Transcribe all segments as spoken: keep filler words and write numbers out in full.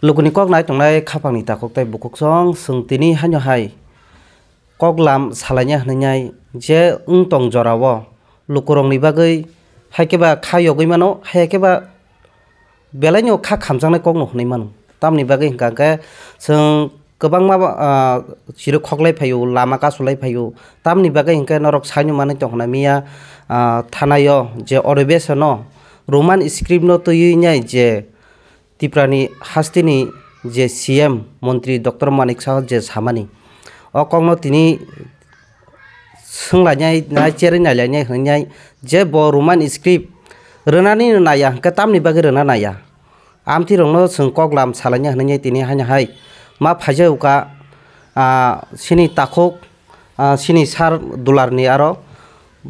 Lukuni kok nai tongnai khapangni takhuk tei bukhuksong, chwng tini haino hai kok lam salaina hwnwi nai je wng tong jorao lukurokni bagwi hai khe ba kha yogwi mano, hai khe ba belaino kha khamjaknai kokno hwnwi mano. Tamni bagwi hwnkha khe chwng kwbangma, ah, chirwi khoklai phaio, lama kasulai phaio. Tamni bagwi hwnkhe norok saino manwi tongkhna miya, ah, thanaio je odibesano Roman script no twiwi nai je Tiprani hasteni je C M montri Doctor Manik Saha je samani, o kokno tini swnglainai, nai cherwi nailainai hwnwi nai je bo Roman script rwnani naiya hwnkhe tamni bagwi rwna naiya. Amtwirokno chwng kok lam salainai hwnwi nai tini haino hai ma phaijak kha, ah, chini takhuk, ah, chini sir Dularni aro,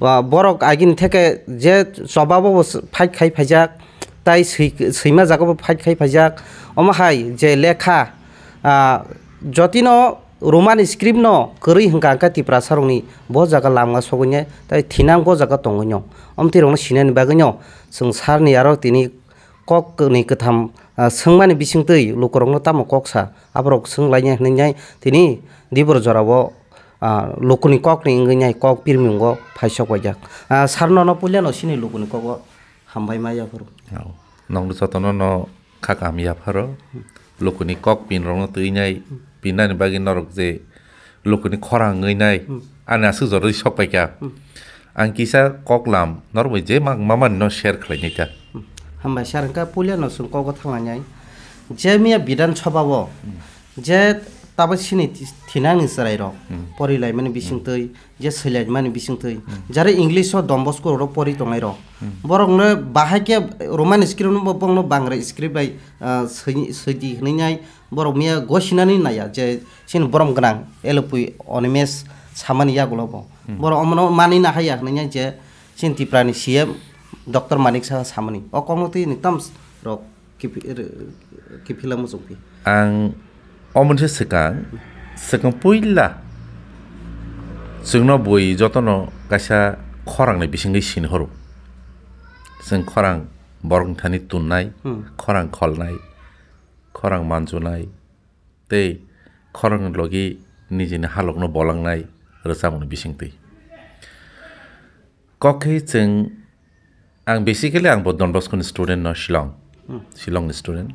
ah, borok agini theke je chobabo bo s-, fight khai phaijak, tai swi-, swima jagao bo fight khai phaijak. Omo hai je lekha, ah, jotino Roman script no kwrwi hwnkha hwnkhe Tiprasarokni bo jaga lamga sogwinai tai thinang bo jaga tongwino. Omtwirokno sinani bagwino chwng sir ni aro tini kokni kwtham, ah, swngmani bisingtwi lukurokno tamo kok sa, aborok swnglainai hwnwi nai tini dibor jorao, ah, lukuni kokni wngwi nai kok pirmingo phaisok paijak. Ah, sir nono puilano chini lukuni kogo hambai ma yaphuru. Oh, nokni jotono no kha kaham yapharo. Lukuni kok pinrokno twi nai, pinnani bagwi norok je lukuni khorang wngwi nai, Hmm. ani aswk jorwi sok paikha. Hmm. Ang kisa kok lam norok bai je ma-, mamani no share khlai nai ta. Hmm. Hambai sir, hwnkhe puilano chwng kogo thanglainai. Je miya Bidhan Sabha o, Hmm. je tabuk chini thi-, thinangni chwrairok, Hmm. porilaimani Hmm. bisingtwi, je swilaimani bisingtwi, Hmm. jare English o Don Bosco rok pori tongnairok. Hmm. Borokno bahai khe Roman script no bo-, bongno Bangla script bai, ah, swi-, swidi hwnwi nai, borok miya gosinani naiya je chini borom gwnang L P Animesh samani yagulo bo. Hmm. Borok omono manwi nahaiya hwnwi je chini Tiprani C M Doctor Manik Saha samani. O kokno twi ni tam rok kiphila muchungphi. Ang o monse swkang, swkang puila chwngno bui jotono kaisa khorangni bisingwi sinhoro. Chwng khorang borok thani tunnai, Hmm. khorang kholnai, khorang manjunai, tei khorang logi nijini halokno bolangnai rwchapmungni bisingtwi. Kok khe chwng, ang basically ang bo Don Bosco ni student no, Shillong. Hmm. Shillong ni student.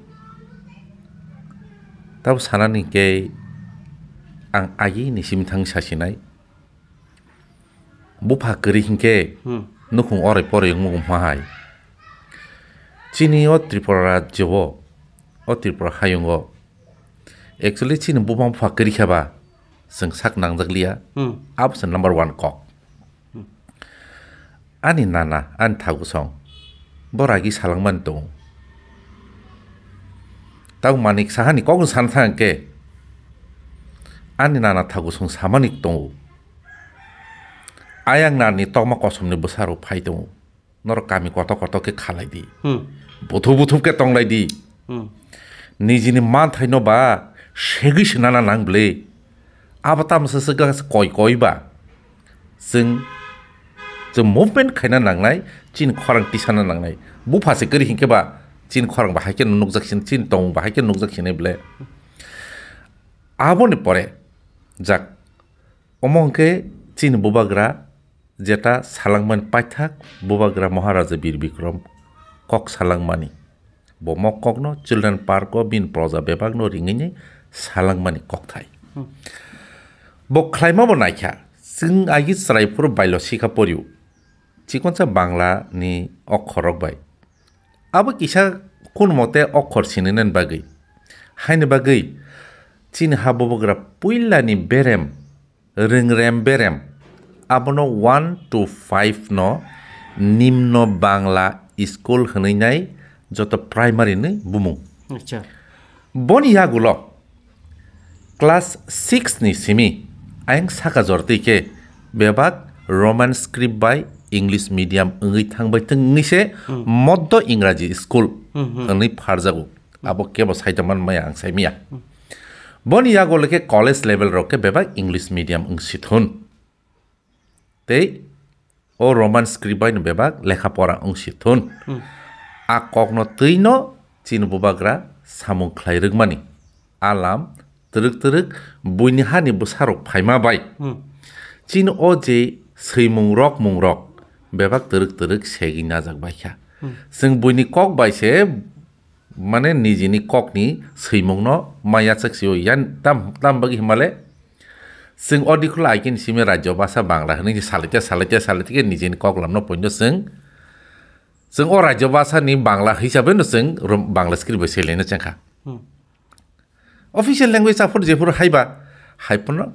Tabo sanani khe ang agi ni simi thang sasinai. Bupha kwrwi hinkhe Hmm. nukhung orai porai wngmung wngma hai. Chini o Tripura rajyo o, o Tripura hayung o, actually chini buma bupha kwrwi khe ba chwng sak nangjak liya. Hmm. Abo se number one kok. Hmm. Ani nana, ani thagusong, bo ragi salangmani tongo. Tabo Manik Sahani kokno sana thang khe, ani nana thagusong samani tongo. Ayang nani tokma kosomni bwsarok phai tongo. Norok kami kotor kotor khe khalai di. Hmm. Buthub buthub khe tonglai di. Hmm. Nijini manthaino ba segwi swnana nang bwle. Abo tamo se swkang se koi koi ba. Chwng, chwng movement khaina nangnai, chini khorang tisana nangnai. Bupha se kwrwi hinkhe ba chini khorang bahai khe nukjak sin, chini tongmung bahai khe nukjak sinai bwle. Aboni pore jak omo hwnkhe chini bubagra jeta salangmani paithak bubagra Maharaja Bir Bikram kok salangmani. Bo mo kokno Children Park o bini proja bebakno ringwi salangmani kokthai. Hmm. Bo khlaima bo naikha, chwng agi chwrai phuru bailo sikha poryu. Chikonsa Bangla ni okhorrok bai. Abo kisa kun mote okhor sinina bagwi. Haini bagwi chini ha bubagra puilani berem Ringrem berem. Abono one to five no Nimno Bangla School hwnwi nai joto primary ni bumung. Acha. Boni yagulo class six ni simi ayang saka jortwi khe bebak Roman script bai English medium wngwi thangbai thwng wngwi se Hmm. moddo Ingraji school Hmm, hmm. hwnwi pharjago. Abo kebo saita man maya ang sai miya. Boni yago le khe college level rok khe bebak English medium wng si thun. Tei o Roman script bai no bebak lekha pora wng si thun. Hmm. A kok no twi no chini bubagra samung khlai rwkmani. Alam twrwk twrwk buini hani bwsarok phaima bai. Hmm. Chini o je swimung rok mung rok bebak twrwk twrwk segwi najak bai kha. Hmm. Chwng buini kok bai se mane nijini kokni swimungno maya chak sio yan tam tam bagwi himale. Chwng o dikhulo aikini simi rajyo basa Bangla hwnwi salaite salaite salaite khe nijini koklamno poino chwng. Chwng o rajyo basa ni Bangla hisabe no chwng rom-, Bangla script bai selena chengkha. Hmm. Official language aphuru jephuru haiba, haiphano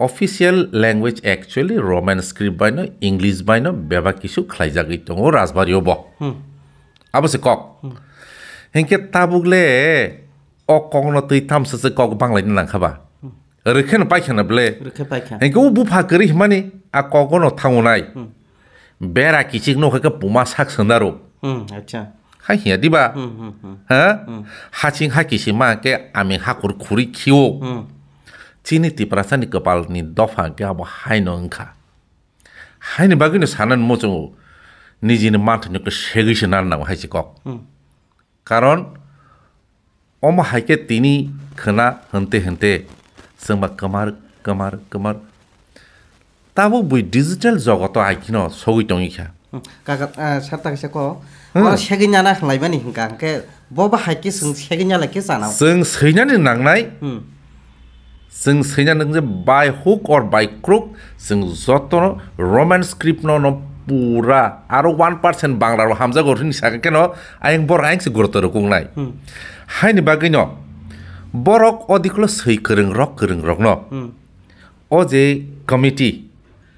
official language actually Roman script bai no, English bai no bebak kisu khlaijagwi tongo rajbari o bo. Hmm. Abo se kok. Hmm. Hinkhe tabuk le o kok no twi tamsa se kok Bangla ni nangkha ba. Hmm. Rwkhe no paikha na ble. Rwkhe paikha. Hinkhe o bupha kwrwi himani a kok no thango nai. Hmm. Bera kichik no khe puma sak sandaro. Hmm, acha. Hai hiya diba? Hmm, hmm, hmm. Ha? Hmm. Haching ha kisi ma ke ami hakur khuri khio. Hmm. Chini Tiprasa ni kwpal ni dopha ke abo hai no wngkha. Haini bagwi no sanan muchungo. Nijini manthai no ke segwi se nan nango hai se kok. Hmm. Karon omo hai khe tini khwna hwnte hwnte chwngba kwmar kwmar kwmar. Tabuk bui digital jogoto aikino sogwi tongwi kha. Hmm, kaka, ah, sir ta kisa ko. Hmm. Oro segwi nana hwnlaimani hwnka hwnkhe bo ba hai khe chwng segwi nalai khe chana. Chwng swinani nangnai. Hmm. Chwng swina nang je by hook or by crook, chwng jotono Roman script no, no pura aro one percent Bangla rok hamjago hwnwi sakha khe no, ayang borok ayang se guruto rwkuk nai. Hmm. Haini bagwi no, borok o dikhulo swi kwrwng rok, kwrwng rok no. Hmm. O je committee,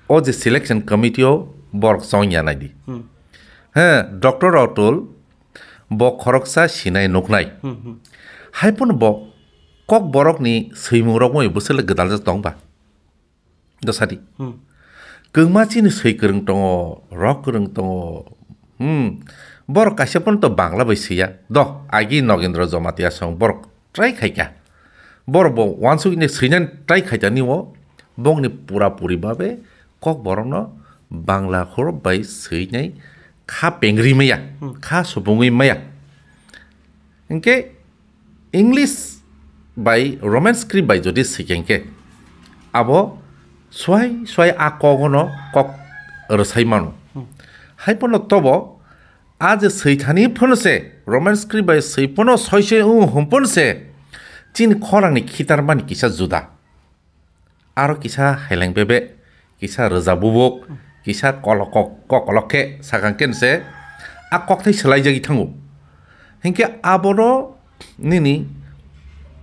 o je selection committee o borok chong ya nai di. Hmm. He, Doctor Raotul, bo khoroksa sinai nuknai. Hmm, hmm. Hai phano bo kok borokni swimung rok moi bwswk le gwdal jak tong ba. Do sadi. Hmm. Kwngma chini swi kwrwng tongo, rok kwrwng tongo. Hmm. Borok kaisa phano to Bangla bai swiya. Do, agi Nogendra Jamatia song borok try khaikha. Borok bo wansugwi swinani try khaitani o bongni pura puri babe kok borokno Bangla khorok bai swinai kha pengri maya, hmm, kha supungwi maya. Hinkhe English bai Roman script bai jodi swikhe hinkhe abo swai swai a kogono kok rwsai mano. Hmm. Hai phano tobo a je swithani phano se Roman script bai swi phano soi soi wng hwn phano se chini khorangni khitar mani kisa juda. Aro kisa haileng bebe, kisa rwjak bubuk, kisa kolok kok-, kokolok khe sakang khe se a kokthai swlaijagwi thango. Hinkhe abono nini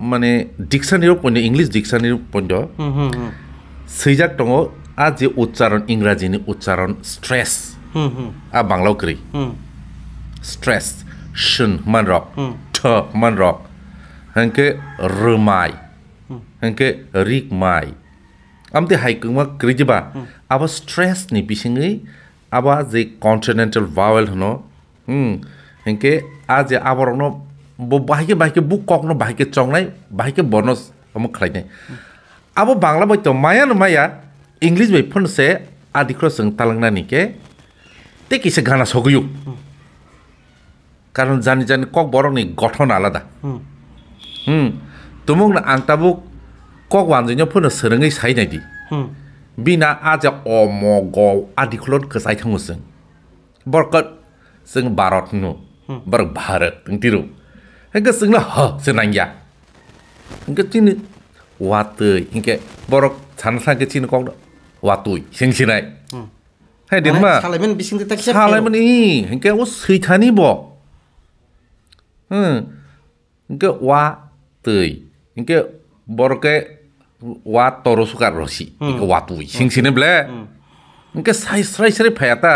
mane dictionary o poino, English dictionary o poino Hmm, hmm, hmm. swijak tongo, a je uchcharon, Ingrajini uchcharon stress. Hmm, hmm. A Bangla o kwrwi. Hmm. Stress, swn hwnman rok, Hmm. tho hwnman rok, hinkhe rwmai, Hmm. hinkhe rik mai. Amtwi hai kwngma kwrwi diba? Hmm. Abo stress ni bisingwi abo a je consonantal vowel hwno. Hmm. Hinkhe a je aborokno bo bahai khe, bahai khe bo kokno bahai khe chongnai, bahai khe bono omo khlainai. Hmm. Abo Bangla bai to maya no maya, English bai phano se a dikhro chwng talangnani khe tei kisa gana sogwi o. Hmm. Karon jani jani kok borokni gothon alada. Hmm. Hmm. Tumungno ang tabuk kok wanjwino phano swrwngwi sai nai di. Hmm. Bina a je omo go a dikhulon kwchai thango chwng. Borok chwng Bharat hwno. Hmm. Borok Bharat wng tiro. Hwnkhe chwngno ha se nangya. Hwnkhe chini watwi. Hwnkhe borok sana sakhe chini kokno watwi. Seng sinai. Hmm. Hai din Mane ma. Salaimani bisingtwi ta kisa Salaimani, hwnkhe o swithani bo. Hmm. Hwnkhe wa twi. Hwnkhe borok khe wa toro sukar rosi. Hmm. Hwnkhe wa twi. Sing sini ble. Hmm. Hwnkhe sai srai srai phaya ta.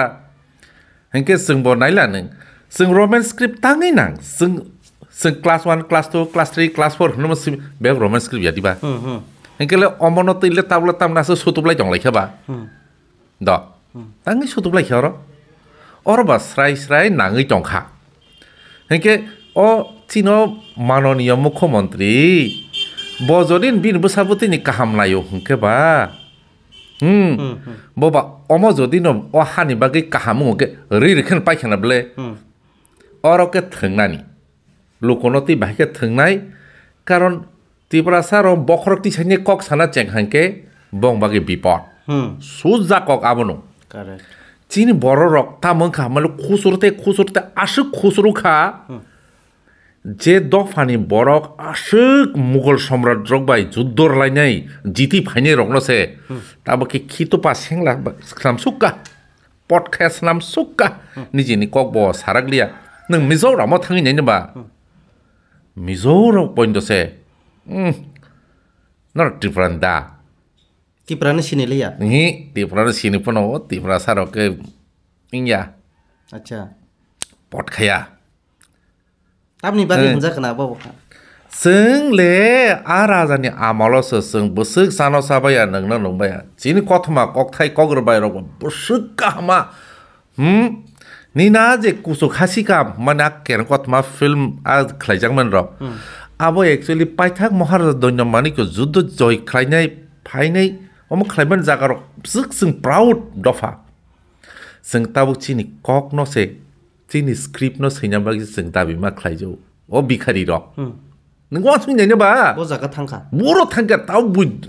Hwnkhe chwng bo naila nung. Chwng Roman script tangwi nang. Chwng, chwng class one, class two, class three, class four hwnwi mo simi bek Roman script ya diba? Hmm, hmm. Hwnkhe le omono twi le tabla tamna se sutuplai tong lai khe ba. Hmm. Do. Hmm. Tangwi sutuplai khe oro. Oro ba srai srai nangwi tongkha. Hinkhe o chino manoniya mukhyamantri bo jodi bini bwsa bwtwini kaham naio hinkhe ba. Hmm. Hmm, hmm. Bo ba omo jodi no o hani bagwi kaham wngkhe rwi rwkhe paikha na ble. Hmm. Oro khe thwngnani. Lukuno twi bahai khe thwngnai, karon Tiprasa rok bokhorok tisaini kok sana cheng hangke bong bagwi bipod. Hmm. Sujak kok abono. Correct. Chini borok rok tamo wngkha hamale khusur tei khusur tei aswk khusuru kha. Hmm. Je dophani borok aswk Mughal somrat rok bai juddo rwlainai jiti phainai rokno se. Hmm. Tamo khe khitopa sengla ba-, slam sukka. Pot khe slam sukka. Hmm. Nijini kok bo sarak liya. Nwng Mizoram o thangwi naini ba? Hmm. Mizoram point se. Hmm. Norok Tripura ni da. Tripura ni sini liya? Ni, Tripura ni sini pono, Tripura sarok ke ingya. Acha. Pot khaya. Tamni bagwi Eh. Hwnjak na bobo kha. Chwng le a raja ni amolo se chwng bwswk chano chabaya, nwngno nungbaya. Chini kothoma kokthai kok rwbai rok bo bwswk kahama. Hmm? Nina je kuchuk hasi kam, mane a kereng kothoma film a khlaijak man rok. Hmm. Abo actually paithak Maharaja Donya Manikyo juddo joi khlainai, phainai, omo khlaiman jaga rok bwswk chwng proud dopha. Chwng tabuk chini kok no se, chini script no swina bagwi chwng dabi ma khlaijago. O bikhari rok. Hmm. Nwng wansuk naina ba? Bo jaga thangkha. Boro thangkha, tao bui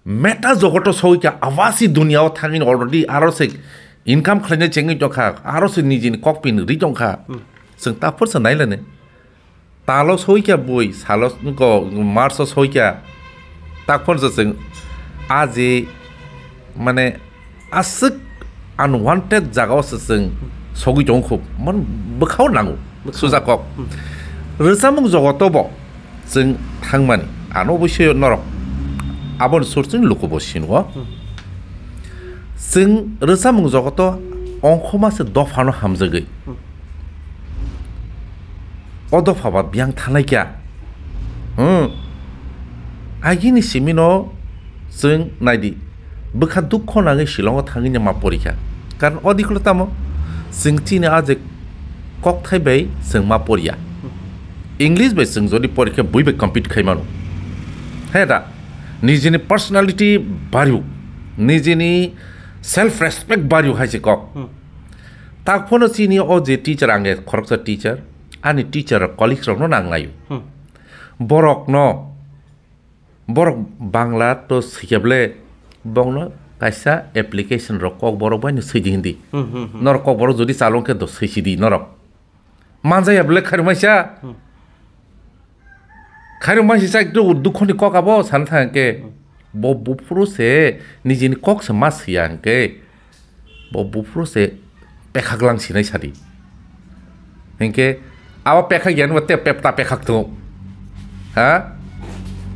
meta jogoto sogwi kha, avasi duniya o thangwi already aro se income khlaina chengwi tongkha, aro se nijini kokpin ri tongkha. Hmm. Chwng ta phursa nailani. Talo sogwi kha bui, salo ko March o sogwi kha. Ta phursa chwng aji mane aswk unwanted jaga o se chwng sogwi tongo khub. Man bwkhao nango. Bwkhao. Suja kok. Hmm. Rwchapmung jogoto bo chwng thangmani. Ano oboisoi norok aboni sur chwng luku bo sinwo. Hmm. Chwng rwchapmung jogoto ongkhoma se dophano hamjagwi. Hmm. O dopha ba biyang thanai kya? Hmm. Agini simino chwng naidi. Bwkha dukho nangwi Shillong o thangwi ma porikha. Karon o dikhulo tamo? Chwng chini a je kokthai bai chwng ma poriya. English bai chwng jodi porikha bui bai compete khai mano. He da? Nijini personality baryu. Nijini self respect baryu hai se kok. Hmm. Tak phono chini o je teacher ang e khoroksa teacher. Ani teacher colleagues rokno nang laio. Hmm. Borokno, borok Bangla to swikyable, bongno kaisa application rok kok borok bai no swidi hindi. Hmm, hmm, hmm. Norok kok borok jodi chalong khe do swisidi norok. Manjaya bole khairok maisa. Hmm. Khairok maisa chak do dukhoni kok abo sana thang khe. Hmm. Bo buphuru se nijini kok se ma swiya hwnkhe. Bo buphuru se pekhak lang sinai sadi. Hinkhe abo pekhak yan bo te pep ta pekhak tongo. Ha?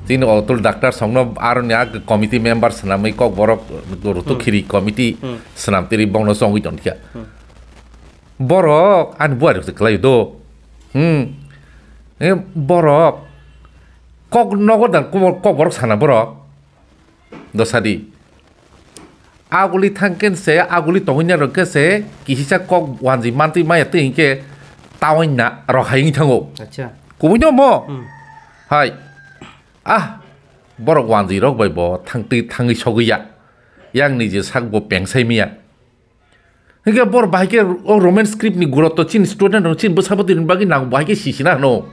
Tini Otul doctor songno aroni ag committee member swnamwi kok borok rutuk Hmm. khiri committee Hmm. swnam tiri bongno chongwi tongkha. Hmm. Borok ani buari se kwlai do. Hmm. E borok kok nogo dan kok borok sana borok. Dosadi. Aguli thangkhe se, aguli tongwi narwkhe se, kisisa kok wanji mantwi maya twi hinkhe tawai na rok hai wngwi thango. Acha. Kubui no mo? Hmm. Hai. Ah, borok wanji rok bai bo thangtwi thangwi sogwi ya. Yang ni je sak bo pengsai miya. Hinkhe bor bahai khe o Roman script ni gurotto chini student rok chini bwsa bwtwi ni bagwi nango bahai khe sisina hano.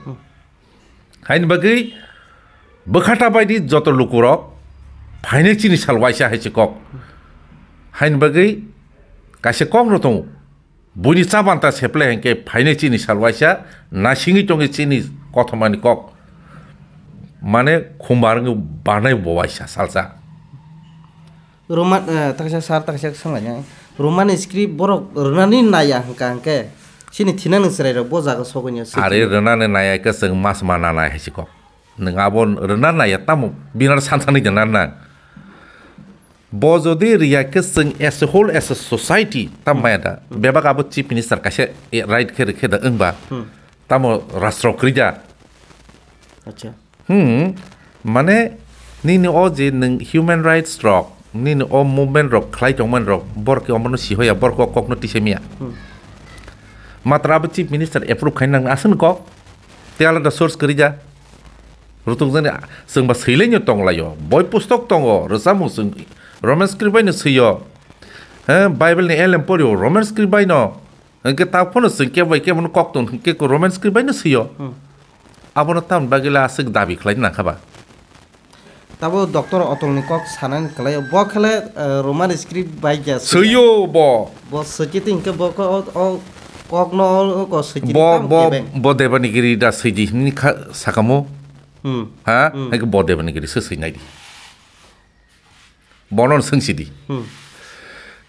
Haini bagwi bwkhata baidi joto lukurok phainai chini sal waisa hai se kok. Haini bagwi kaisa kok no tongo. Buini chabanta seple hinkhe phainai chini sal waisa nasingwi tongwi chini kothomani kok. Mane khumbar wngwi banai bo waisa salsa. Roman, eh, taksa sir, taksa swnglainai. Roman script borok rwnani naiya hwnkha hwnkhe, chini thinani chwrairok bo jaga sogwini ya, Are rwnani naiya khe chwng mas ma nanai hai se kok. Nwng abo rwna naiya tamo binaro santhani da nang. Bo jodi riya khe chwng as a whole, as a society, tam maya da. Hmm. Bebak abo chief minister kaisa, eh, right khe rikhe da wngba. Hmm. Tamo rastro kwrwi da. Acha. Hmm, mane nini o je nwng human rights rok, nini o movement rok khlai tongmani rok, borok khe omono sihoya, borok o kokno tisemiya. Hmm. Matra abo chief minister approve khaina nang aswk kok, tei alada source kwrwi ja. Rutuk jani chwng ba swilaino tonglaio, boi pustok tongo, rwchapmung chwng Roman script bai no swio. He, Bible ni elem porio, Roman script bai no. Hwnkhe ta phano chwng kebo bai kebo no kok tong hwnkhe ko Roman script bai no swio. Hmm. Abono tamni bagwi le aswk dabi khlai nang kha ba? Tabo doctor Otol ni kok sanani kwlai o. Bo khe le, eh, Roman script bai ya swi ya. Swiyo bo. Bo swkiti hinkhe bo ko, o, o kok no o, o ko swkiti Bo, tamo bo, kebeng. Bo Devanagiri da swidi hinwi kha sakamo. Hmm. Ha? Hmm. Hai bo Devanagiri se swinai di. Bono swng sidi. Hmm.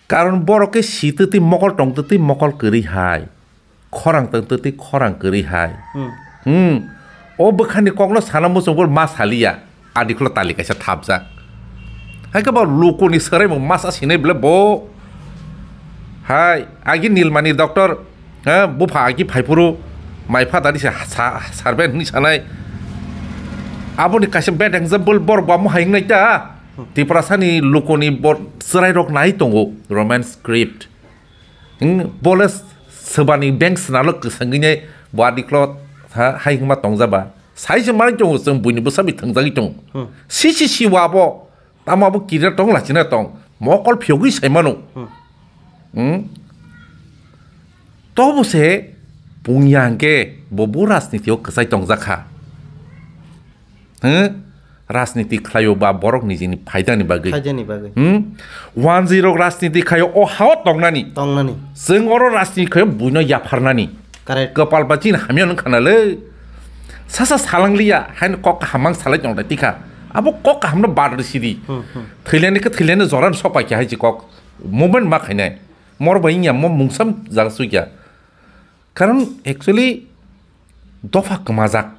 Karon borok khe si twtwi mokol tong twtwi mokol kwrwi hai. Khorang tong twtwi khorang kwrwi hai. Hmm. Hmm. O bwkhani kokno sana muchung bo ma saliya. Adi kholo tali kaisa thapjak. Hai khe bo lukuni swraimung masa sinai bwle bo. Hai, agi Nilmani doctor, ha, bupha agi phaiphuru, mai pha dadi se sa-, servant hinwi sanai. Aboni kaisa bad example borok bo amo hai wngnai ta. Tiprasani lukuni bo chwrairok nai tongo, Roman script. Hmm, bole swbani bank swnalo kwsangwinai bo adi khlo ha, hai hwnma tongjaba. Sai se manwi tongo, chwng buini bwsa bai thwngjagwi tongo. Hmm. Si si si wa bo, tamo abo kira tong lachina tong, mokol phiyogwi sai mano. Hmm. Hmm? Tobo se pungya hwnkhe bo, bo rajniti o kwchai tongjak kha. Hmm? Rajniti khlaio ba borok nijini phaidani bagwi. Phaidani bagwi. Hmm? Wanjwi rok rajniti khaio o hao tongnani. Tongnani. Chwng oro rajniti khaio buino yapharnani. Correct. Kwpal ba chini hamya nung khana le. Sasa salang liya, haino kok kaham mang salai tong dai tikha. Abo kok kaham no bar sidi. Hmm, hmm. Thailand ke Thailand joran sok pai kya hai ji kok. Movement ma khainai. Mor bai nya mo mungsam jaga sui kya. Karon actually dopha kwmajak.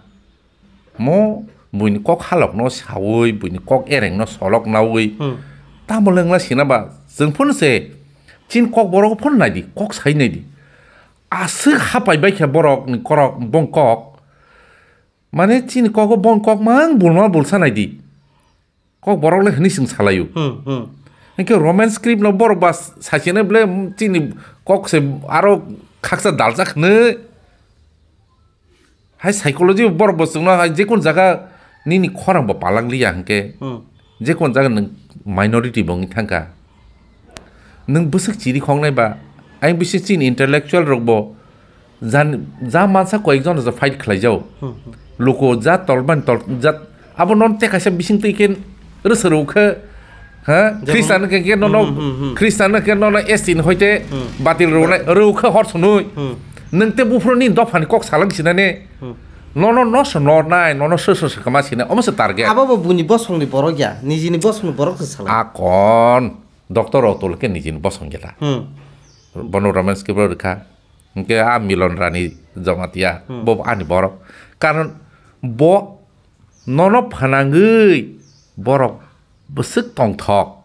Mo buini kok halokno saui, buini kok erengno solok naui. Hmm. Tamo lengla sina ba, chwng phun se, chin kok borok phun naidi, kok sai naidi. Aswk hapai bai khe borok ni korok bong kok. Mane chini kogo bong kok mang bulma bulsa naidi. Kok borok le hwnwi chwng salaio. Hmm, hmm. Hwnkhe Roman script no borok ba sachine ble chini kok se aro khaksa daljak hwnwi. Hai psychology borok bo chwngno hai jekun jaga nini khorang bo palang liya hwnkhe. Hmm. Jekun jaga nwng minority bo wngwi thangkha. Nwng bwswk chiri khoknai ba, ayang bisi chini intellectual rok bo jan-, ja mansa koyekjon rok fight khlai jao. Hmm, hmm. Luku ja tolban tol ja abo non te kaisa bising twi khe rwsa rw khe, ha? Jemon Khristan khe, khe nono, hmm, hmm, hmm, hmm. Khristan khe nono S T ni hoite hmm. Batil rw nai, rw khe hor sunui. Hmm. Nwng te buphuru ni dopha ni kok salang sinane. Hmm. Nono no se nor nai, nono se se se kama sinai, omo se target. Abo bo buini bosong ni borok ya, nijini bosong ni borok se salang. Akon. Doctor Otol khe nijini bosong jeta. Hmm. Bono Roman script rw rwkha. Hwnkhe a Milon Rani Jamatia, hmm, bo ani borok. Karon bo nono phanangwi borok bwswk tongthok.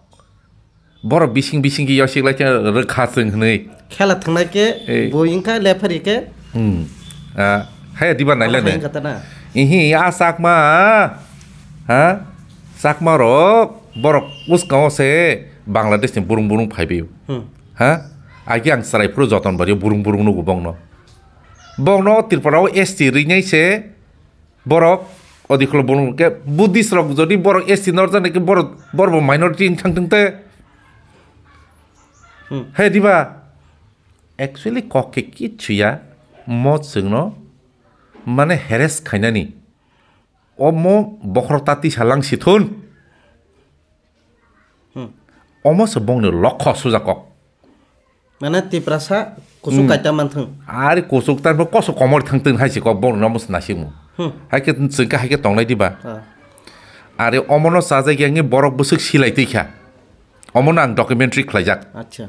Borok bising bising khe yosik lai khe rwkha chwng hwnwi. Khela thangnai khe, ei, bo wngkha lephari khe. Hmm. Ah, haya diba nailai. Abo ne? Hai wngkha ta na? Ihi, a Chakma, ha? Chakma rok, borok bwskango se Bangladesh ni burung burung phaibaio. Hmm. Ha? Agi ang chwrai phuru joton bario burung burung nugo bongno. Bongno Tripura o S T rinai se borok odikolo burung ke Buddhist rok jodi borok S T norjani ke borok, borok bo minority wng thang thang te. Hmm. He diba? Actually kok ke kichu ya, mo chwngno mane harass khainani. Omo bokhorok ta tisa lang si thun. Hmm. Omo se bongni lokho suja kok. Mane Tiprasa kuchuk hmm. Kaita manthung. Ari kuchuk ta bo koso komor thang thung hai si kok bongni omo se nasikmu. Hmm. Hai khe chwng khe hai khe tongnai diba. Ah. Ari omono chajak yang borok bwswk silai twi kha. Omono ang documentary khlaijak. Acha.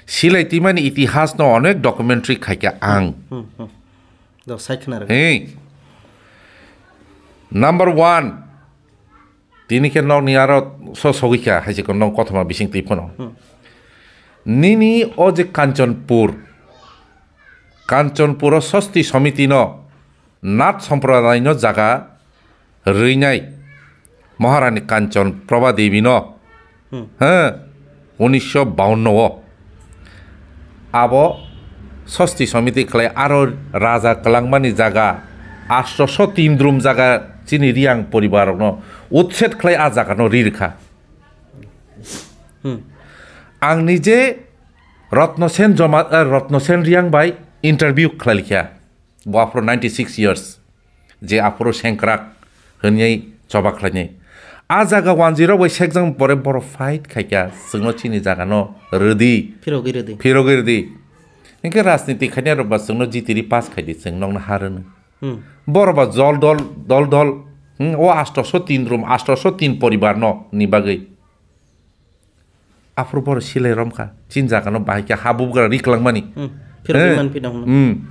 Silai twi mani itihas no onek documentary khai kha ang. Hmm, hmm. Do sai khna rw. Hey. Number one. Tini khe nokni aro so sogwi kha, hai se nok kothoma bising twi phano. Hmm. Nini o je Kanchanpur, Kanchanpur o Sosti Somiti no Nath Somprodaino jaga rwinai Maharani Kanchan Prabha Devi no, hmm, he, unisho bawanno o abo Sosti Somiti khlai aro raja kwlangmani jaga asto so tin drum jaga chini Riyang poribar rokno utset khlai a jaga no ri rwkha. Hmm. Ang nije Rotno Sen Joma-, eh, Rotno Sen Riyang bai interview khlai likha. Bo aphuru ninety six years. je aphuru sengkrak hwnwi choba khlainai. A jaga one zero bai sekjang pore borok fight khaikha, chwngno chini jagano rwdi, Phirogwi rwdi. Phirogwi rwdi. Hinkhe rajniti khainai rok ba chwngno G T D pass khaidi, chwng nokno ha rwno. Hmm. Borok ba jol dol, dol dol. Hmm, o astoso tin room, astoso tin poribar no ni bagwi. Aphuru borok silai romkha. Chin jagano bahai khe ha bubagra ri kwlangmani. Hmm. Phirogwi Eh. manphi nokno. Hmm.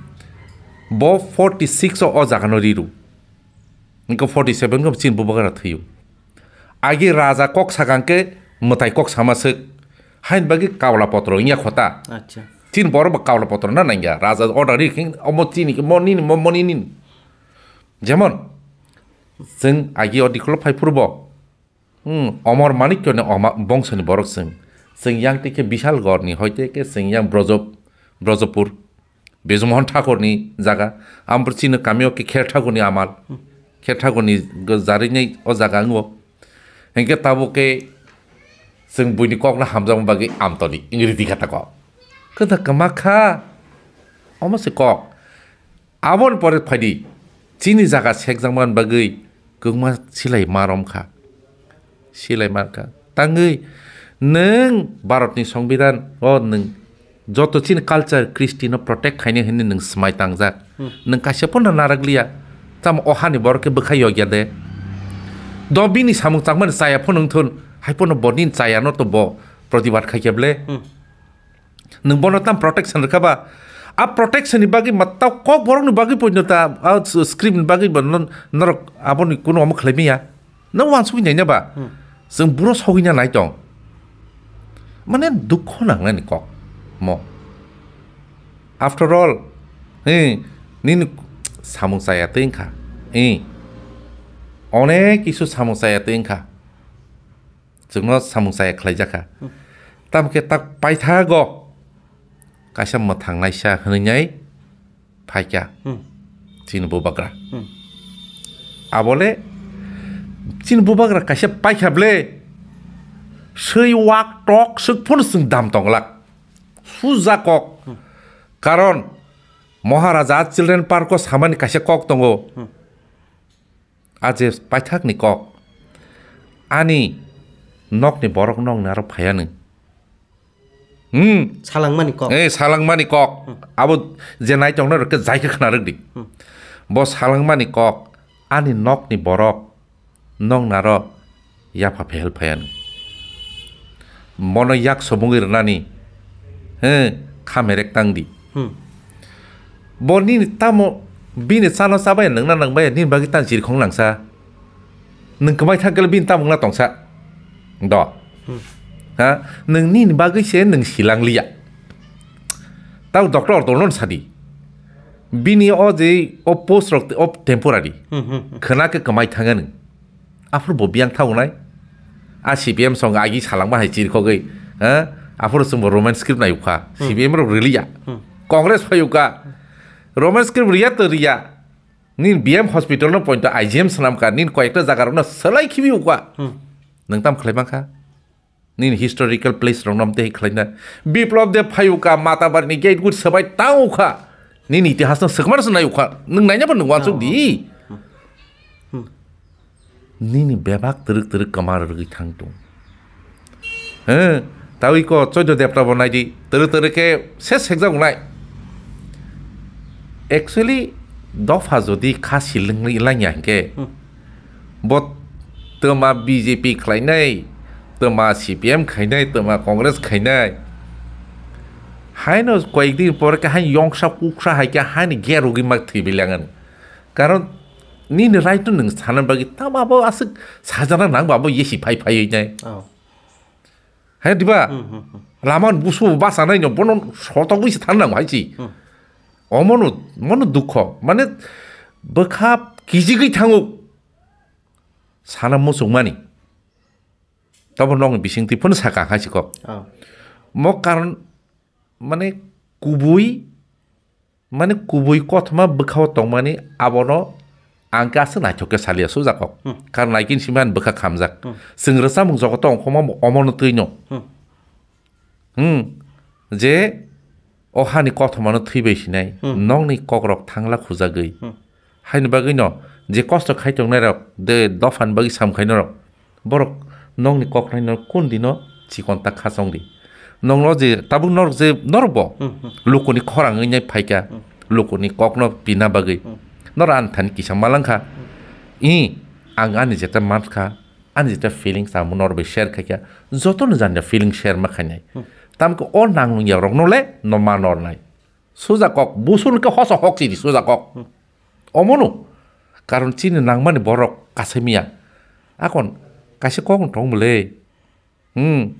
Bo forty six o, o jagano riru. Hinkhe forty seven khe chin bubagra thwiyo. Agi raja kok sakang khe mwtai kok sama swk. Hain bagwi kaula potro wngya khota. Acha. Chin borok bo kaula potro na nangya. Raja order ri khe omo chini khe mo nini, mo, mo nini. Jemon, chwng agi o dikolo phai phuru bo. Hmm, Omor Manikyo ni oma-, bongso ni borok chwng. Chwng yang twi khe Bishal Gorni, hoite khe chwng yang Brojo-, Brojopur. Bijumohon Thakur ni jaga. Ambo chini kamio khe Kher Thakur ni amal. Kher Thakur ni go-, jarinai o jaga wngo. Hinkhe tabuk khe chwng buini kokno hamjakma bagwi amtoni wngwi ridi kha tako. Kwtha kwma kha. Omo se kok. Aboni pore phaidi, chini jaga sekjakmani bagwi kwbangma silai ma romkha. Silai mankha. Tangwi nwng Bharatni Songbidan o nwng joto chini culture, Kristino protect khainai hwnwi nwng swmai tangjak. Hmm. Nwng kaisa phano narakliya. Tamo o hani borok khe bwkha yokya de. Do bini samung changmani chaya phano wngthun, hai phano bo nini chayano to bo protibad khaikhe ble. Hmm. Nwng bono tam protection rwkha ba? A protection ni bagwi ma tau kok borok ni bagwi poino ta, a s-, script ni bagwi bo non-, norok aboni kuno omo khlai manya. Nang wansugwi nai na ba? Hmm. Chwng buro sogwi na nai tong. Mane dukho nangnai ni kok mo. After all, he, nini samung chaya twi wngkha. He. Onek kisu samung chaya twi wngkha. Chwngno samung chaya khlaijakha. Hmm. Tamo khe tak paithago kaisa mwthang naisa hwnwi nai phaikha. Hmm. Chini bubagra. Hmm. Abole chini bubagra kaisa paikha ble swi wak tok swk phano chwng dam tonglak. Suja kok. Hmm. Karon Maharaja Children Park o samani kaisa kok tongo. Hmm. A je paithakni kok, ani nokni borok nokni aro phaiyanw. Hmm. Salangmani kok. Eh, salangmani kok. Hmm. Abo je naitongnai rok khe jai khe khna rwk di. Hmm. Bo salangmani kok, ani nokni borok nokni aro yapha phehel phaiyanw. Bono yak sobungwi rwnani, he, kha merek tang di. Hmm. Bo nini tamo bini chano chabaya, nwngna nangbaya, nini bagwi tang chirikhong nangsa. Nwng kwmai thang khe bini tamo wngna tongsa. Do. Hmm. Ha? Nwng nini bagwi se nwng silang liya. Tamo doctor order no sadi. Bini o je o post rok o temporary. Hmm, hmm, hmm. Khwna khe kwmai thanga nwng. Aphuru bo biyang thaunai. A C P M song agi salangma hai chirikhogwi, ha? Aphuru chwngbo Roman script nai ukha. Hmm. C P M rok riliya. Hmm. Congress phai ukha. Roman script riya to riya. Nini B M hospital no point to I G M swnam kha. Nini koyekta jaga rok no swlai khibi ukha. Hmm. Nwng tam khlai mankha? Nini historical place rok no amtwi khlaina. Biplop de phai ukha, Matabari ni gate gut swbai tang ukha. Nini itihas no swkmar se nai ukha. Nwng naina bo nwng wansuk di. Hmm. Nini bebak twrwk twrwk kwma rwgwi thang tung. He, tawi ko Choido Debra bo nai di, twrwk twrwk khe ses sekjak nai. Actually, dopha jodi kha siling langya hinkhe, hmm, bo twma B J P khlainai, twma C P M khainai, twma Congress khainai. Haino koyek din pore khe hain yongsa kuksa hai khe haini gerogwi mak thwi bilangan. Karon nini right no nwng sana bagwi tamo abo aswk sajana nang ba abo yesi phai phai nai. Oh. Hai diba? Hmm, hmm, hmm. Lama busu basa nai no bono sotogwi se thang nang hai si. Hmm. Omono, mono dukho. Mane bwkha kijigwi thango. Sana muchungmani. Tabo nokni bisingtwi phano saka hai si kok. Oh. Mo karon mane kubui Mane kubui kothoma bwkhao tongmani abono ang khe aswk naithok khe saliya sujak kok. Hmm. Karon naikin simi ani bwkha khamjak. Hmm. Chwng rwchapmung jogoto ongkhokma omono twino. Hmm. Hmm. Je o hani kothomano thwibai sinai, hmm, nokni kokrok thangla khujagwi. Hmm. Haini bagwino je kosto khai tongnai rok, de dophani bagwi sam khainai rok, borok nokni koknai no kun dino chikon ta khachong di. Nokno je tabuk norok je norok bo lukuni khorang wngwi nai phaikha, lukuni kokno pina bagwi norok ani thani kisa malangkha. I, ang ani jeta mankha, ani jeta feelings amo norok bai share khaikha, jotono jani feeling share ma khainai. Tamkhe o nang nung ya rokno le no ma nornai. Suja kok, busun ke hoso hok sidi suja kok. Omono. Karon chini nangmani borok kasimiya. Akon kaisa kok tong bole. Hmm.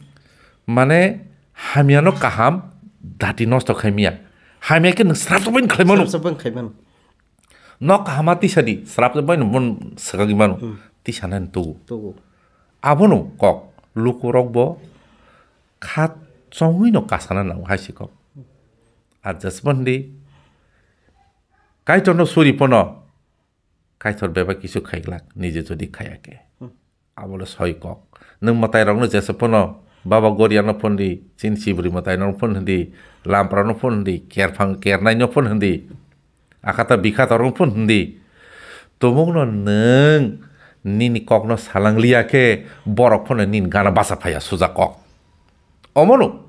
Mane hamyano kaham dati nosto khaimiya. Hamya ke nang srap srap khlai mano. Srap srap khlai mano. Nok kahama tisa di, srap srap bai nang bon sakagi mano. Tisa nani tugu. Tugu. Abono kok lukurok bo khat chongwi no kasana nango hai si kok. Adjustment di. Kaitorno suri pono, Kaitor bebak kisu khaiglak, nije jodi khayake. Abole soi kok. Nwng mwtai rokno jesa pono, Baba Goriano phone di, chin sibri mwtai no phone di, lampra no phone di, kerphang kernai no phone di, akata bikha torong phone di. Tumungno nwng nini kokno salang liya khe, borok phone nini gana basa phaya suja kok. Omono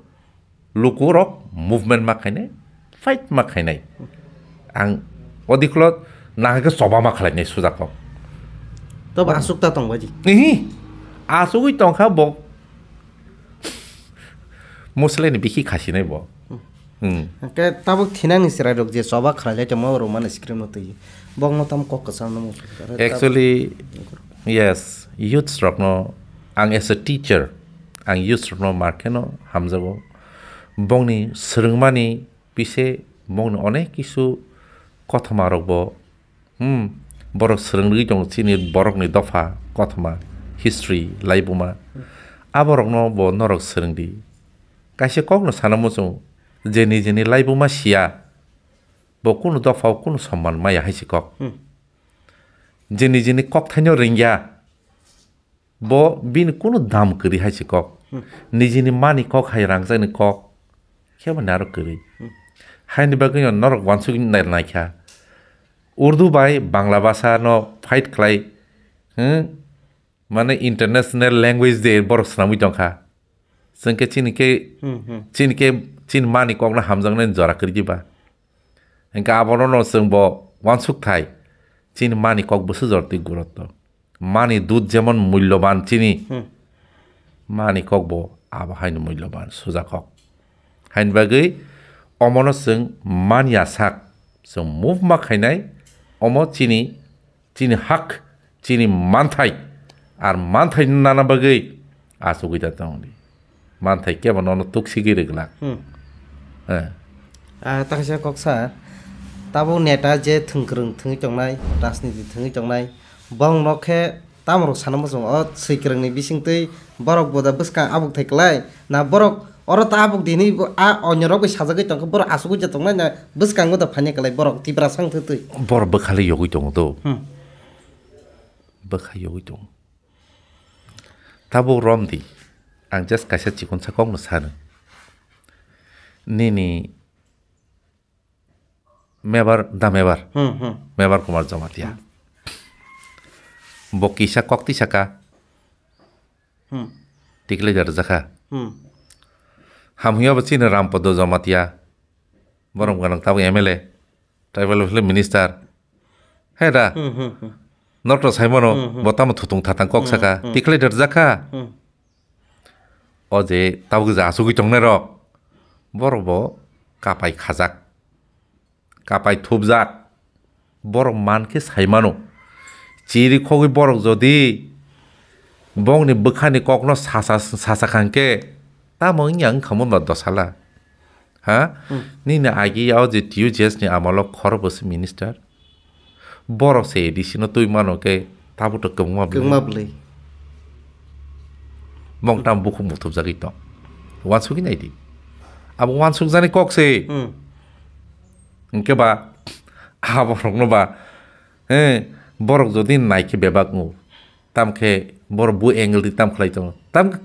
lukurok movement ma khainai, fight ma khainai. Ang odiklo nahake choba ma khlainai sujakok. Tobo asuk ta tong baji. Ihi, asugwi tongkha bo. Musleni bikhi khasinai bo. Hmm. Ke tabuk thinangni chwrairok je choba khlailai tongma rok mani screen no twi. Bokno tam kok kwchang no. Actually, yes, youths rokno ang as a teacher, ang youths rokno mar kheno hamjago. Bongni swrwngmani pise bongni onek kisu kothoma rokbo, hmm, borok swrwng rwgwi tongo chini borokni dopha kothoma, history, laibuma. Aborokno bo norok swrwngdi. Kaisa kokno sana muchung je nijini laibuma siya, bo kunu dophao kunu somman maya hai se kok. Hmm. Je nijini kokthaino ringya, bo bini kunu dam kwrwi hai se kok. Hmm. Nijini mani kok hai rangchakni kok, khebo naro kwrwi. Hmm. Haini bagwino norok wansuk nai naikha. Urdu bai Bangla bhasha no fight khlai, hmm? Mane international language de borok swnamwi tongkha. Chwng khe chini khe, Hmm, hmm. chini khe, chini mani kokno hamjaknai jora kwrwi diba. Hingkhe abono no chwng bo wansuk thai. Chini mani kok bwswk jora twi gurotto. Mani dud jemon mulloban chini. Hmm. Mani kok bo abo haino mulloban suja kok. Haini bagwi omono chwng manya sak. Chwng move ma khainai omo chini chini hak, chini manthai, ar manthai nana bagwi achugwi da tongdi. Manthai kebo nono tuksigwi rwglak. Hmm. Eh. Ah, taksa kok sir, tabuk neta je thwngkwrwng thwngwi tongnai, rajniti thwngwi tongnai, bong nok khe tamrok sana muchung o swikwrwngni bisingtwi borok boda bwskang abuk thai kwlai, na borok oro ta abuk dini bo-, a onyorok bai sajagwi tongkha, borok asugwi je tongnai na bwskango da phani kwlai borok Tiprasa wngthwi twi. Borok bwkhali yogwi tongo do. Hmm. Bwkha yogwi tongo. Tabuk romdi. Ang just kaisa chikonsa kokno sano. Nini mebar da mebar. Hmm, hmm. Mebar Kumar Jamatia. Hmm. Bo kisa kok tisa ka. Hmm. Tikle da rwjakha. Hmm. Hamhuya bo chini Rampodo Jamatia. Borom ganang tabuk M L A. Tribal Welfare Minister. He da. Hmm, hmm, hmm. Norok to saimano, Hmm, hmm. bo tamo thutung thatang kok Hmm, saka. hmm. Tikle da rwjakha. Hmm. O je tabuk je asugwi tongnai rok. Borok bo kapai khajak. Kapai thupjak, borok man khe sai mano. Chiri khogwi borok jodi bongni bwkhani kokno sasa, sasa kha hwnkhe, tamo wngya wngkha mun ba dosala? Ha? Hmm. Nini agi o je T U J S ni amolo khoro bo se minister. Borok se A D C no twi mano khe tabuk to kwbangma bwlwi. Kwbangma bwlwi. Bong tam bukhuk muthupjagwi tong. Wansugwi naidi. Abo wansukjani kok se. Hmm. Hwnkhe ba, aborokno ba, eh, borok jodi naikhe bebak wngo, tamkhe borok bo angle di tam khlai tongo. Tam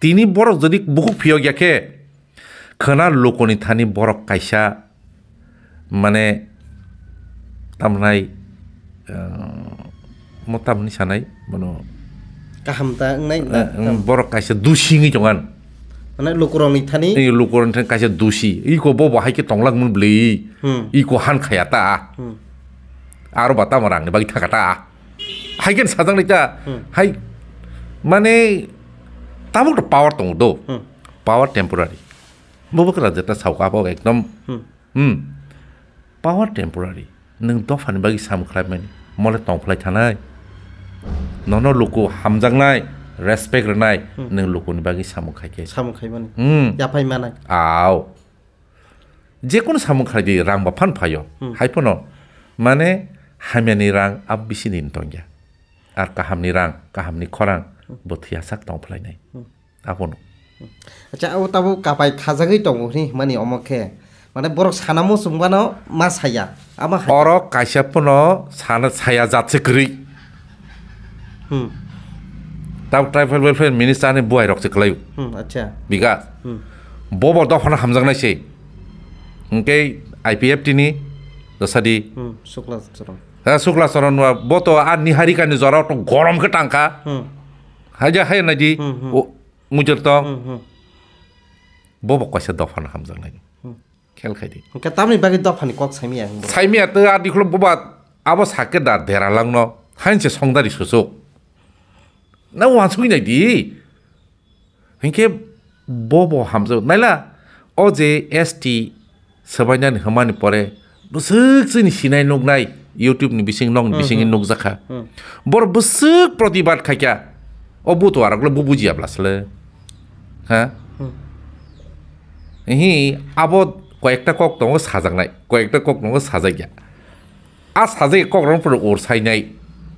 tini borok jodi bukhuk phiyok ya khe, khwna lukuni thani borok kaisa, mane, tamnai, eh, Mo tamni sanai, bono. Kaham ta wngnai na, eh, tam. Borok kaisa dusi wngwi tongan. Mane lukurokni thani? Ei lukurokni thani kaisa dusi. Iko bo bo hai khe tonglak mun bli. Hmm. Iko han khaya ta. Hmm. Aro ba tamo rangni bagwi thaka ta. Hai khe sajaknai ta. Hmm. Hai mane tabuk to power tongo do. Hmm. Power temporary. Bo bo kra jeta sauka bo ekdom. Hmm. Hmm. Power temporary. Nwng dophani bagwi samung khlaimani. Mole tongphlai thanai. Nono luku hamjaknai, respect rwnai, Hmm. nwng lukuni bagwi samung khaikhe. Samung khaimani. Hmm. Yaphai manai. Aw. Jekunu samung khlai di rang ba phan phaio. Hmm. Hai phano mane hamyani rang abo bisi din tongya. Ar kahamni rang, kahamni khorang Hmm. bo thwiyasak tongphlainai. Hmm. Abono. Acha, o tabuk kapai khajagwi tongo hwnwi hwnmani omo khe. Mane borok sana muchung bano ma saya. Ama hai. Oro kaisa phano sana saya jat se kwrwi. Hmm. Tabuk Tribal Welfare Minister ni buai rok se kwlaio. Hmm, acha. Bikas. Hmm. Bobo dophano hamjaknai se. Hwnkhe I P F T ni dosadi. Hmm, Sukla Charan. Ha, Sukla Charan wa bo to a Niharika ni jora to gorom khe tangkha. Hmm. Haja hai nai di. Hmm, hmm. O, Mujur tong. Hmm, hmm. Bobo kaisa dophano hamjaknai. Hmm. Khel khai di. Hwnkhe tamni bagwi dophani kok saimaya ang bo? Saimaya to a dikhlo boba abo sakhe da dera langno. Hainse songdari susuk. Na wansugwi nai di. Hwnkhe bobo hamjak. Naila o je S T Swbainani hwnmani pore bwswk chini sinai nuknai YouTube ni bising nokni Hmm, bisingi hmm. nukjakha. Hmm. Borok bwswk protibad khaikha. O buto arokle bo bujiya bwlasle. Ha? Hmm. Hi abo koyekta kok tongo sajaknai, koyekta kok tongo sajakya. A sajai kok rok phuru ur sainai,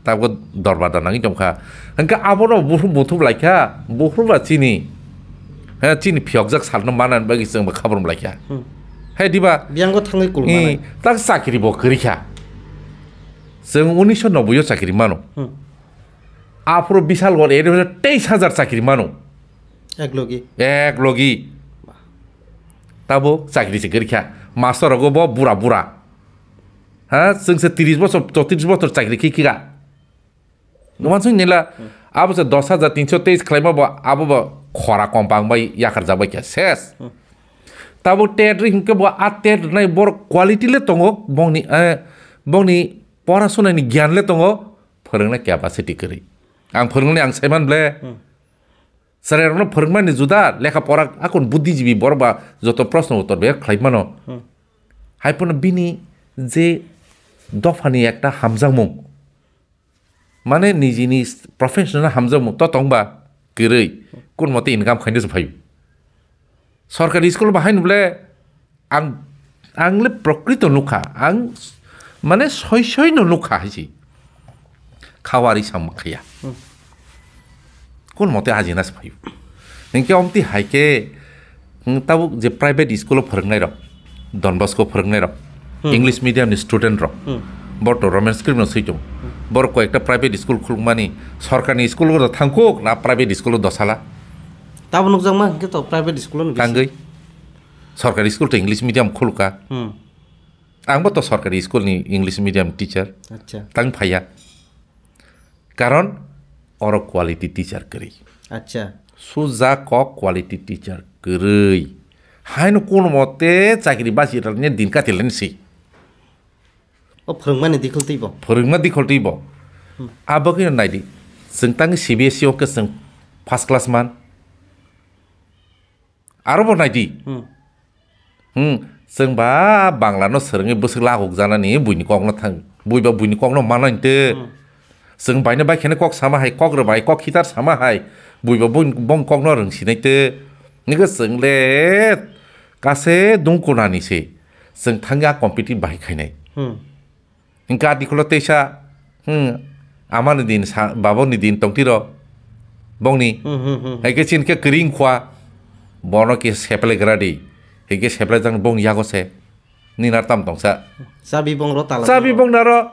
tabuk dorbar da nangwi tongkha. Hwnkhe abono buphuru muthub laikha, buphuru ba chini, he, chini phiyokjak salno manani bagwi chwngbo khabrum laikha. Hmm. He diba? Biyango thangwi kulmanai. Hi, tak chakri bo kwrwikha. Chwng unisho noboi o chakri mano. Hmm. Aphuru Bishalgarh area o teis hajar chakri mano. Ek logi. Ek logi. Tabuk chakri se kwrwikha. Master rogo bo bura bura. Ha, chwng se tris bosor, chotris bosor chakri khe kha. Numan sung nila, Hmm. abo se dos hajar tinso teis khlaima bo, abo bo khora kompang bai yakar jabai kha ses. Hmm. Tabuk tet ri hwnkhe bo a tet rwnai borok quality le tongo, bongni, eh, bongni pora sunani gyan le tongo, phwrwngna capacity kwrwi. Ang phwrwngnani ang saiman ble. Hmm. Chwrairokno phwrwngmani juda lekha pora akon buddhijibi borok ba joto proshno uttor bag khlai mano. Hmm. Hai phano bini je dophani ekta hamjakmung, mane nijini professional hamjakmung to tongba kwrwi, kun mote income khainai se phaio. Sorkari school bahai nubole ang, ang le prokrito nukha, ang mane soi soi no nukha hai se. Khawari samung khaya. Hmm. Kun mote ajina se phaio. Hingke omti hai ke, hmm, tabuk je private school o phwrwngnai rok, Don Bosco phwrwngnai rok, Hmm. English medium ni student rok, Hmm. bor to Roman script no swi tongo. Hmm. Bor koyekta private school khulukmani, sorkarni school o thangkuk na private school o dosala? Tabo nukjakma hingke to private school o no bisi. Tangwi. Sorkari school to English medium khuluka. Hmm. Ang bo to sorkari school ni English medium teacher. Acha. Tang phaiya. Karon oro quality teacher kwrwi. Acha. Suja kok quality teacher kwrwi. Haino kono mote chakri basi rwni din kati lensi. O phwrwngmani dikhol twi bo. Phwrwngma dikhol twi bo. Hmm. Abo khe naidi. Chwng tang C B S E o khe chwng first class man. Aro bo naidi. Hmm. Hmm, chwng ba Bangla no swrwngwi bwswk lakhuk janani buini kok no thang, bui ba buini kok no manai te. Hmm. Chwng baino bai kheno kok sama hai, kok rw bai, kok khitar sama hai, bui ba bun-, bong kok no rwng sinai te. Nigwi chwng le kase dungkunani se, chwng thangya competitive bahai khainai. Hmm. Hingke a dikhulo teisa, hmm, amani din sa, baboni din tongtiro, bongni. Hmm, hmm, hmm. Haike chini khe kwrwi wngkha, bono khe seplai gra di. Haike seplai jang bongni yago se. Nini ar tam tongsa. Chabi bong ro tala. Chabi bong naro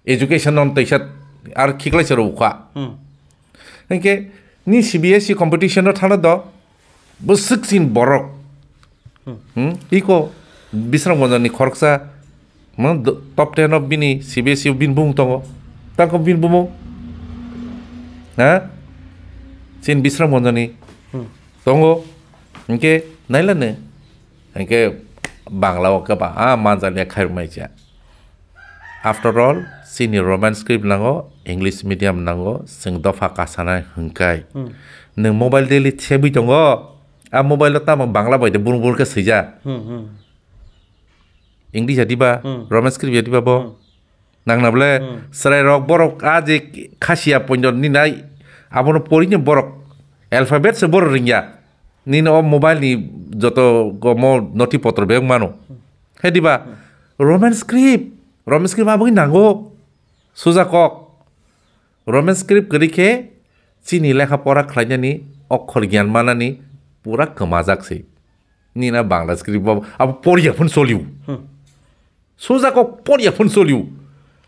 education non teisa ar khiklai se ro ukha. Hmm. Hingke ni C B S E competition no thangna do, bwswk sin borok. Hmm. Hmm? Iko Bisramganj ni khoroksa, hmm, do-, top ten o bini C B S E o bini bumung tongo. Tangkho bini bumung. Ha? Chini Bisram Gonjani. Hmm. Tongo. Hingke nailane. Hingke Bangla o keba, ah, manjani khairmai cha. After all, chini Roman script nango, English medium nango, chwng dopha kasana hwnkhe. Hmm. Nwng mobile daily sebwi tongo, a mobile o tamo Bangla bai de burung burung khe swijak. Hmm, hmm. English ya diba, Hmm. Roman script ya diba bo. Hmm. Nang na bole, Hmm. chwrai rok borok a je khasiya poindon ni nai, abono pori ni borok alphabet se borok ringya. Nini o mobile ni joto gomo noti potro bag mano. He diba, Roman script, Roman script aboni nango, suja kok. Roman script kwrwi khe chini lekha pora khlainani, okhor gyan manani pura kwmajak se. Nina Bangla script bo abo poriya phun soliu. Hmm. Suja kok poriya phun soliu.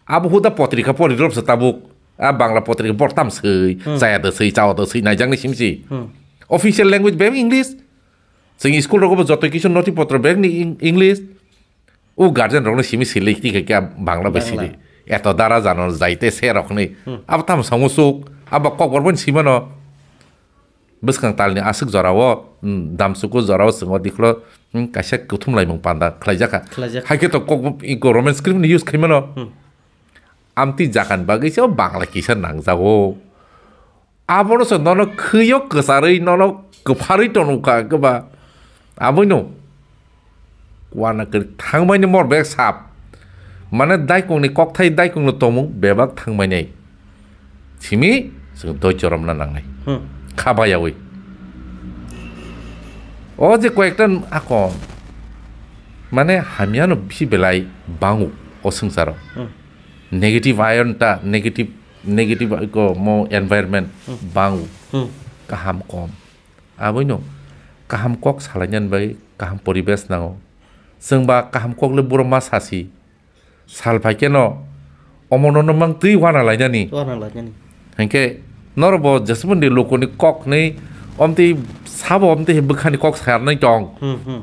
Abo huda potrika pori rop se tabuk. A Bangla potrika bortam sei, Hmm. chaya da sei, chawa da sei, naijak ni simsi. Hmm. Official language bem English. Sing school rogo bo joto kisu noti potro bem ni Eng-, English. U guardian rok ni simi silei ti khe Bangla bai Bangla. Sili. Eto dara jano jaite se rok ni. Hmm. Abo tam sango suk. Abo kok bor bo ni simano. Bwskang talni aswk jorao, mm, damsuku jorao chwng o diklo, mm, kaisa kuthum laimung panda khlaijakha. Khlaijak. Hai khe to kok, iko Roman script ni use khaimano. Hmm. Amtwi jagan bagwi se o Bangla kisa nangjago. Abono se nono khwiyo kwcharwi, nono kwpharwi tonukha kwba. Aboino. Wana kwrwi thangmani mor bag sap. Mane daikongni kokthai daikongno tongmung bebak thangmani. Simi chwng doi choromna nangnai. Hmm. Khabayawi. O je koyekta akon. Mane hamyano bisi belai bangu o swngcharo. Hmm. Negative ion ta, negative, negative ko mo environment Hmm. bangu. Hmm. Kaham kom. Aboino kaham kok salainani bai kaham poribesh nango. Chwng ba kaham kok le buro ma sasi. Sal phai keno omo nono mang twi wana lainani. Wana lainani. Hingke norok bo jesmani lukuni kok ni omtwi sabo omtwi bwkhani kok sayarnai tong. Hmm, hmm.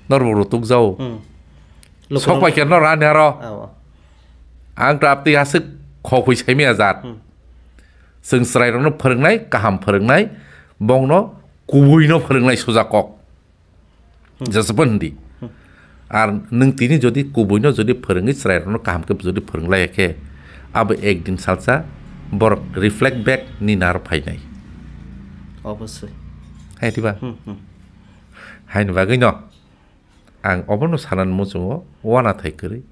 Norok bo rutuk jao. Hmm. Sok bai keno rani aro. Awo. Ang to aptwi aswk khokhui saimaya jat. Hmm. Chwng chwrairokno phwrwngnai, kaham phwrwngnai, bongno kubuino phwrwngnai suja kok. Hmm. Jesabon hindi. Hmm. Ar nwng tini jodi kubuino jodi phwrwngwi chwrairokno kaham khe jodi phwrwng laiya khe, abo ekdin salsa borok reflect back ni nar phainai. Obosoi. Hai diba? Hmm, hmm. Haini bagwino ang obono sanan muchungo uanathai kwrwi.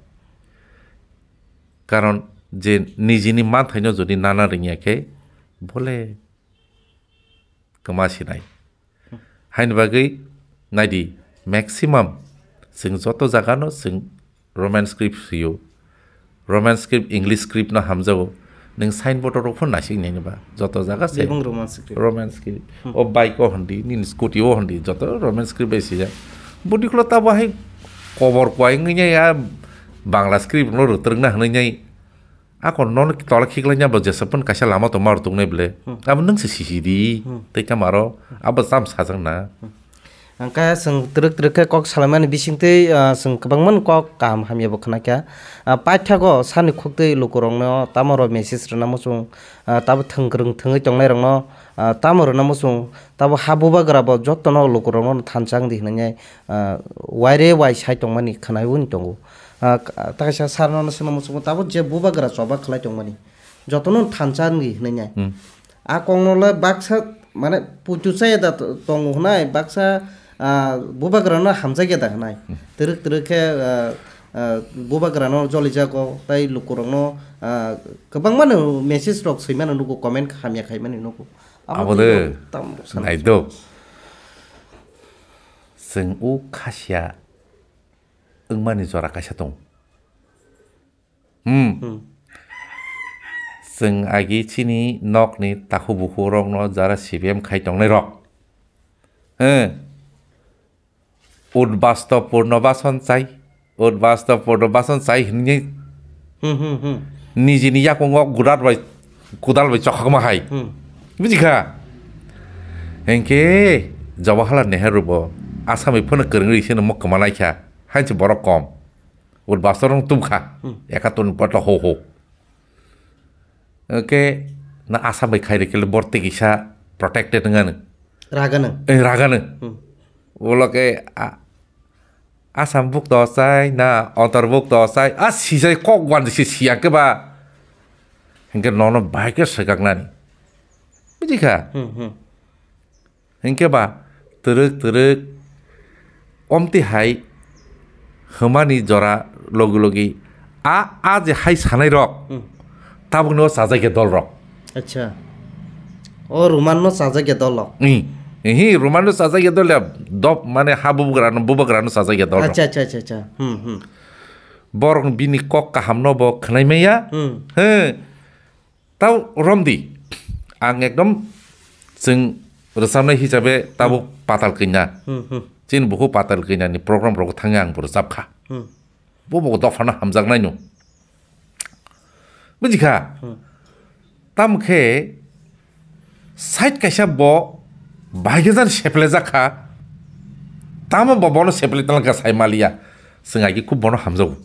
Karon je nijini manthaino jodi nana rwngya khe, bole kwma sinai. Haini bagwi naidi, maximum chwng joto jagano chwng Roman script sio. Roman script, English script no hamjago. Nwng signboard rok phano naisik nini ba. Joto jaga se Bebak Roman script. Roman script. Hmm. O bike o hindi, nini scooty o hindi, joto Roman script bai sijak. Budi klo tabo hai kobor kwai wngwi ya Bangla script no rwtrwngna hwnwi nai. Ako nono tola khiklai nya bo jesa pun kaisa lama tongma rw tongnai ble. Hmm. Abo nwng se sisi di. Hmm. Tei kamaro abo cham sajak na. Hmm. Hwnkhe chwng twrwk twrwk khe kok salaimani bisingtwi, ah, chwng kwbangma kok kaham hamya bo khna kha. Ah, paithago sani khuktwi lukurokno tamo rw message rwna muchung, ah, tabo thwngkwrwng thwngwi tongnairokno, ah, tamo rwna muchung, tabo ha bubagra bo jotono lukurokno thansa wng di hwnwi, ah, waire wai sai tongmani khwnai wng tongo. Ah, k-, ta kaisa sir no swngna muchungo, tabuk je bubagra choba khlai tongmani, jotono thansa wngwi hwnwi nai. Hmm. A kokno le baksa, mane, puitu chaya da to-, tongo hwnai, baksa, ah, bubagra no hamjakya da hwnai. Hmm. Twrwk twrwk khe, ah, ah, bubagra no jolijago, tai lukurok no, ah, kwbangma no message rok swimano nugo, comment hamya khaimani nugo. Abo Abo de, tamo sana nai do. Chwng o khasiya wngmani jora kaisa tongo. Hmm. Hmm. Chwng agi chini nokni takhuk bukhukrokno jara C P M khai tongnairok. He. Udbasto purno bason chai. Udbasto purno bason chai hwnwi Hmm, hmm, hmm. Nijini yakungo gudar bai, kudal bai chokhakma hai. Hmm. Bujikha? Hengke Jawaharlal Nehru bo Assamni phano kwrwngwi sino mokhe manai kha. Hainse borok kom. Udbasto rong tum kha. Hmm. Ekaton potlo ho ho. Hengke na Assam bai khai rikele bor tei kisa protected wngano. Ragano. Eh, ragano. Hmm. Ulo ke a-, Assam buk to chai na Antar buk to chai, a sijai kok wan si siya ke ba. Hingke nono bai ke segak nani. Bujikha? Hmm, hmm. Hingke ba, twrwk twrwk omti hai hwmani jora logi logi a, a je hai sanai rok, hmm, tabukno chajakya dol rok. Acha. O Roman no chajakya dol rok. Hi, hi, Roman no chajakya dol ya, dop mane ha bubagra no, bubagra no chajakya dol rok. Acha, acha, acha, acha. Hmm, hmm. Borok bini kok kaham no bo khwnai maya. Hmm. He. Tau romdi, ang ekdom chwng rwchapnai hisabe tabuk, hmm, Patal Kanya. Hmm, hmm. Chini buku Patal Kanya ni program rok thangwi ang bo rwchap kha. Hmm. Bo bo dophano hamjaknai no. Bujikha? Hmm. Tamo khe side kaisa bo bai hajar seplejak kha. Tamo bo bono seplei talangkha sai maliya. Chwng agi khub bono hamjago.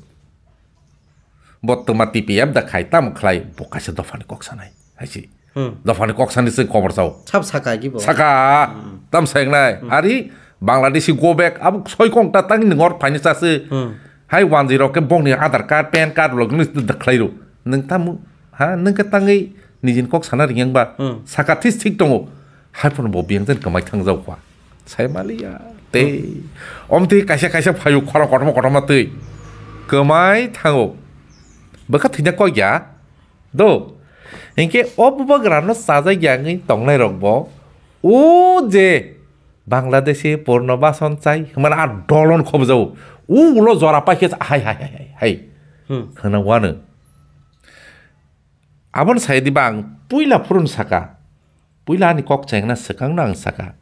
Bo twma T P F da khai tamo khlai bo kaisa dophani kok sanai. Hai si. Hmm. Dophani kok sani se kobor sao. Sab saka ki bo. Saka. Hmm. Tam sengnai. Hmm. Ari Bangladeshi go back abo soi kong ta tang ni ngor phaini chase. Hmm. Hai wanji rok ke bongni Aadhaar card, PAN card log ni da khlai ro. Nung tam ha nung ke tangwi nijin kok sana ringyang ba. Hmm. Saka this thik tongo. Hai phano bo biyang jen kamai thang jau kwa. Sai maliya. Tei. Hmm. Om tei kaisa kaisa phayu khorang kotorma kotorma tei. Kamai thango. Bwkha thwina kok ya. Do. Hinkhe o bubagrano chajakya wngwi tongnairokbo o je Bangladeshi Purnobasan chai hwnmani a dolon khobjao. O ulo jora paikhe hai, hai, hai, hai, hai. Hmm. Hwnna wano. Aboni sai diba ang puila phurun saka. Puila ani kok chengna swkangno ang saka.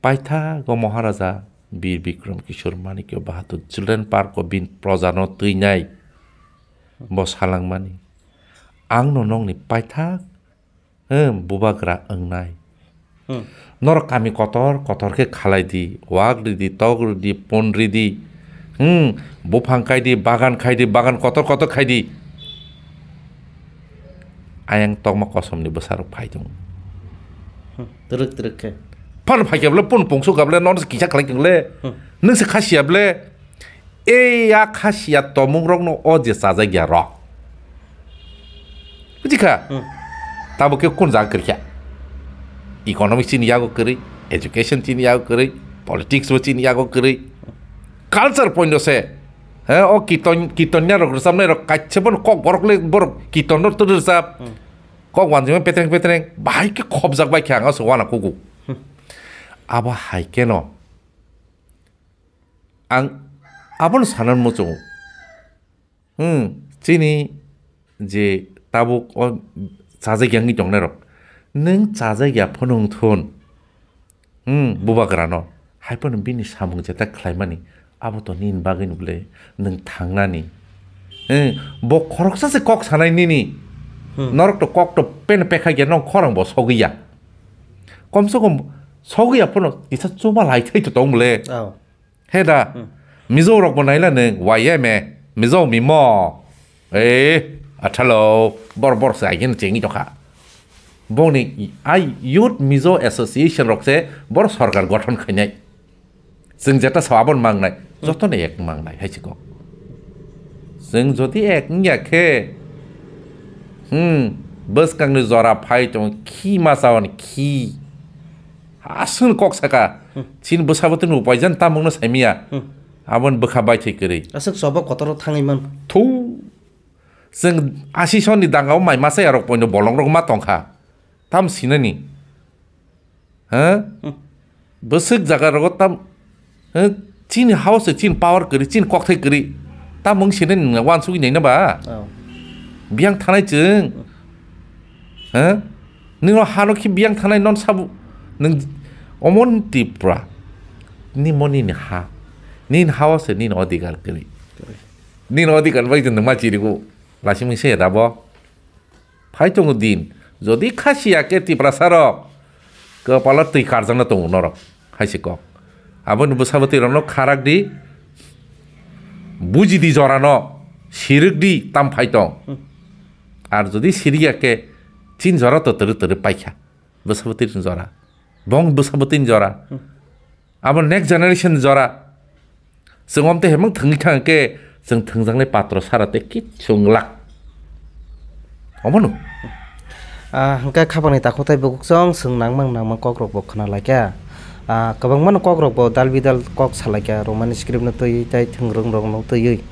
Paithago Maharaja Bir Bikram Kishore Manikya Bahadur Children Park o bini projano twinai bo salangmani. Ang no nokni paithak, eh, bubagra wngnai. Hmm. Norok kami kotor kotor khe khalai di, wak ridi, tok ridi, pon ridi. Hmm, buphang khai di, bagan khai di, bagan kotor kotor khai di. Ayang tokma kosomni bwsarok phai tongo. Hmm, twrwk twrwk khe. Phano phai khe bole, phone pungsu kha bole, nono se kisa khlai tong le. Hmm. Nwng se kha siya bole. Ei ya kha siya tomung rokno o je chajak ya rok. Buji kha? Hmm. Tabo khe kun jaga kwrwi kha. Economics chini yago kwrwi, education chini yago kwrwi, politics bo chini yago kwrwi. Culture point o se. He, o kiton, kiton ya rok rwchapnai rok kaisa bono kok borok le borok kiton rok twrwi rwchap. Hmm. Kok wanjima petreng petreng, bahai khe khopjak bai khe ang aswk wana kuku. Hmm. Abo hai khe no. Ang abono sanan muchungo. Hmm, chini je tabuk o chajak ya wngwi tongnai rok. Nwng chajak ya phano wng thun. Hmm, bubagrano. Hai phano bini samung jeta khlaimani. Abo to nini bagwi ni bwle nwng thangnani. Hmm, bo khoroksa se kok sanai nini. Hmm. Norok to kok to pen pekha ya nong khorang bo sogwi ya. Kom se kom sogwi ya phano kisa chuma lai thai to tong bwle. Oh. He da, hmm. Mizo rok bo naila nwng, Y M A, Mizo mimo. Eh, athalo, bor bor se aigin chengi tokha. Boni ai Youth Mizo Association rok se bor sorkar gothon khainai. Chwng jeta sa abon mangnai, hmm. Joto ni ek mangnai, hai chiko. Chwng jodi ek wngya khe, hmm, bwskang ni jora phai tong, khi ma chawan, khi. Aswk kok saka, hmm. Chini bwsa bwtwi ni upaijani tamungno saimiya. Hmm. Aboni bwkha baithai kwrwi. Aswk choba kotor o thangwi man. Thu. Chwng asi soni dangao mai masa yarok poino bolong rok ma tongkha. Tam sinani. Ha? Hmm. Bwswk jaga rogo tam, eh, chini house, chini power kwrwi, chini kokthai kwrwi. Tamung sinani nwnga wansugwi naina ba? Oh. Biyang thanai chwng. Ha? Nino hano khi biyang thanai non sabu. Nung omon Tripura. Ni mo nini ha. Nini ha o se nini odhikar kwrwi. Kwrwi. Nini odhikar bai nung ma chirigo. Lasimung se rabo. Phai tongo din. Jodi kha siya khe Tiprasa rok. Kwpalo twi karjakna tongo norok. Hai se kok. Aboni bwsa bwtwi rokno kharak di. Buji di jorano. Sirik di tam phai tong. Hmm. Ar jodi siriya khe Chini jora to twrwi twrwi paikha. Bwsabwtwi ni jora. Bong bwsabwtwi ni jora. Abo next generation ni jora. Chwng omte hemang thwngwi kha hwnkhe chwng thwngjaknai patro sara tei kit chwng lak. Omono. Ah, hwnkhe khapangni takhuk tei bukhuk chwng chwng nangmang nangmang kokrokbo khna laikha. Ah, kwbangmano kokrokbo dal bidal kok salaikha, Romani script no twiwi tei thwngwrwng rokno twiwi.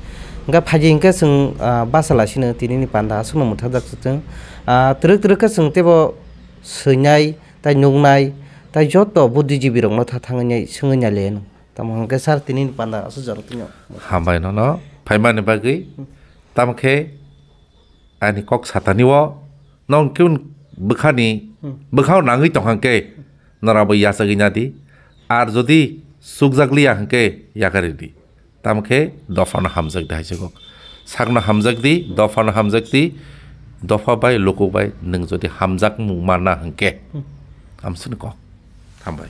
Hwnkhe phaidi hwnkhe chwng, ah, basa laisino tinini panda aswkno mwthajak chwng. Ah, twrwk twrwk khe chwng teibo swinai tei nuknai tei joto buddhijibi rokno tha thangwi nai swngwi nai le. Tamo hwnkhe sir, tini ni panda aswk jora tino. Hambai nono phaimani bagwi. Tamo khe ani kok satani o nong kiun bwkhani bwkhao nangwi tong hwnkhe norabo yachagwi nadi. Ar jodi chukjak liya hwnkhe yakaridi. Tamo khe dophano hamjak di hai se kok. Sakno hamjak di, dophano hamjak di. Dopha bai luku bai nwng jodi hamjak mung manna hwnkhe. Amsini kok. Hambai.